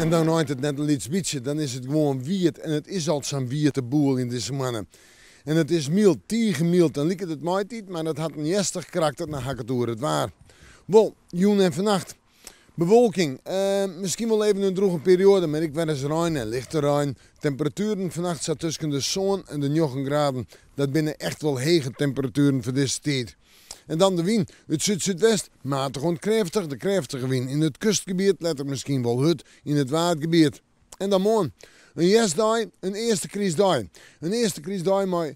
En dan reint it net in lyts bytsje, dan is it gewoan wiet en it is al sa'n wiete boel yn dizze moanne. En it is myld, tige myld en liket it maitiid, mar it hat in hjerstich karakter, dan ha ik it oer it waar. Wol, jûn en fannacht. Bewolking, miskien wol even in drûge perioade, mar ek wer ris rein en lichte rein. Temperatueren fannacht sa tusken de sân en de njoggen graden. Dat binne echt wol hege temperatueren foar dizze tiid. En dan de wyn, út súd-súdwest, matich oant krêftich, de krêftige wyn yn it kustgebiet, letter miskien wol hurd yn it Waadgebiet. En dan moarn, in hjerstdei, in earste krystdei. In earste krystdei mei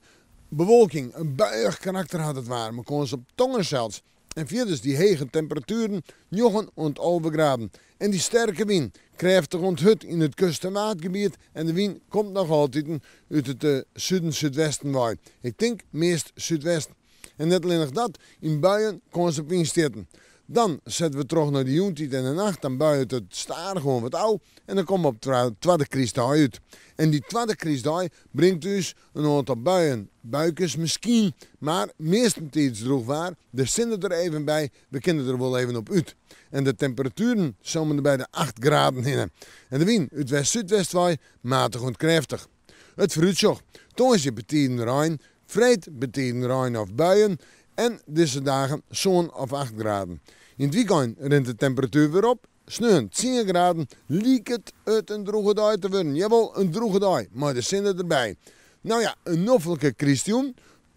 bewolking, in buiïch karakter hat it waar, mei kâns op tonger sels. En fierders dy hege temperatueren, njoggen oant 11 graden. En dy sterke wyn, krêftich oant hurd yn it kust en Waadgebiet en de wyn komt noch altiten út it suden-súdwesten wei. Ik tink meast súdwest. En net allinnich dat, yn buien kâns op wynstjitten. Dan sette we troch nei de jûntiid en de nacht, dan buiet it stadichoan wat ôf en dan komme we op twadde krystdei út. En dy twadde krystdei bringt ús In oantal buien, buikes miskien, mar meastentiids drûch waar, de sinne der even by, we kinne der wol even op út. En de temperatueren somen by de acht graden hinne. En de wyn út west-súdwest wei matich oant krêftich. It foarútsjoch, tongersdei betiden rein, freed betiden rein of buien en dizze dagen sân of acht graden. Yn it wykein rint de temperatuer wer op. Sneon tsien graden liket it in drûge dei te wurden. Jawol, in drûge dei mei de sinne derby. No ja, in noflike krystjûn,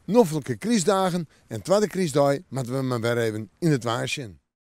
noflike krystdagen en twadde krystdei moatte we mar wer even yn it waar sjen.